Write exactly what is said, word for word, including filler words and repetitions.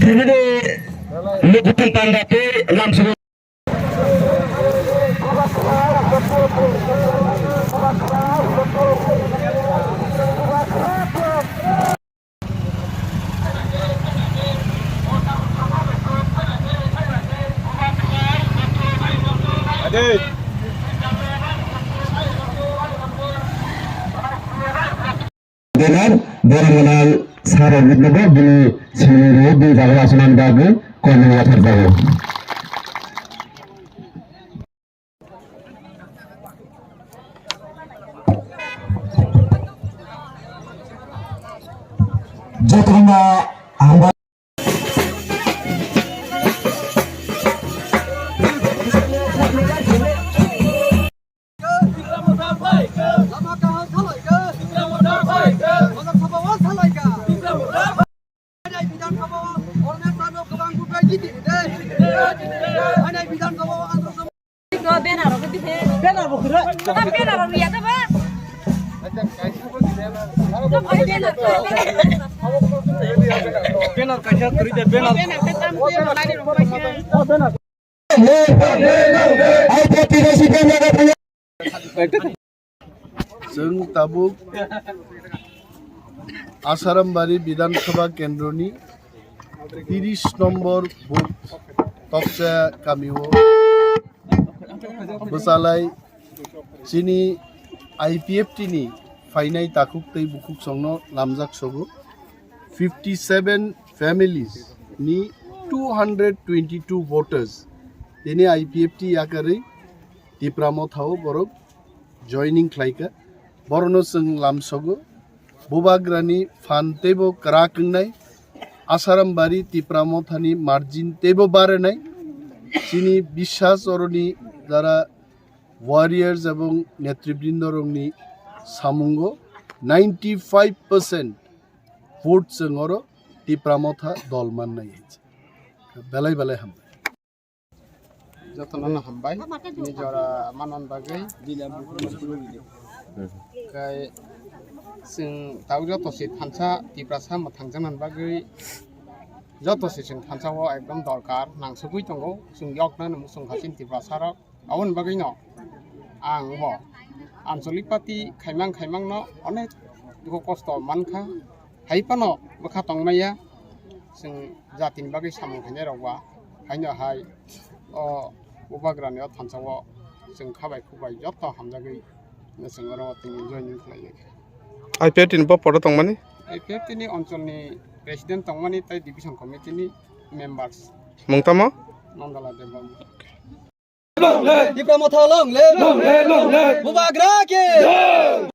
Tini ni lukutung tanda tei lamsong. Benar, borok gwnang sir rok nukgo, bini simi rwi bini jaga achuknani bagwi kok ni watharjago. Jotono hambai. Banner rok di he. Banner bo kira. Banner rok ya ta ba. Banner kaisa kiri de banner. Banner ke tam ke lai rok. Chwng tabuk Asarambari Bidhan Sabha Kendroni tiris nombor booth Toksa kamio bwchalai chini I P F T ni phainai takhuk tei bukhuk songno lamjak sogo. Fifty seven families ni two hundred twenty two voters tini I P F T yakarwi Tipra Motha o borok joining khlaikha. Borokno chwng lamsogo. Bubagrani phan teibo kwrak wngnai. Asarambari Tipra Mothani margin teibo barenai. Chini biswas oroni jara warriors ebong netribrinda rokni samungo ninety five percent vote chwng oro Tipra Motha dol mannai hinwi. Belai belai hambai. Jotono no hambai. Nini jora manon bagwi. Kai chwng tau joto se thansa Tiprasa mwthangjaknani bagwi joto se chwng thansa o ekdom dorkar nangsugwi tongo. Chwng yoknani muchung kha chini Tiprasa rok. Aboni bagwino ang bo ancholik party khaimang khaimangno onek dukhu kosto mankha. Hai phano bwkha tongmaya, chwng jatini bagwi samung khainai rok ba, haino hai o Bubagrani o thansa o chwng kha bai khuk bai joto hamjagwi chwng oro tini joining khlaiwi. I P F T ni bo poto tongmani? I P F T ni oncholni president tongmani tei division committee ni members. Mung tamo? Nandala Debbarma. Tipra Motha long live! Long live, long live! Bubagra ki!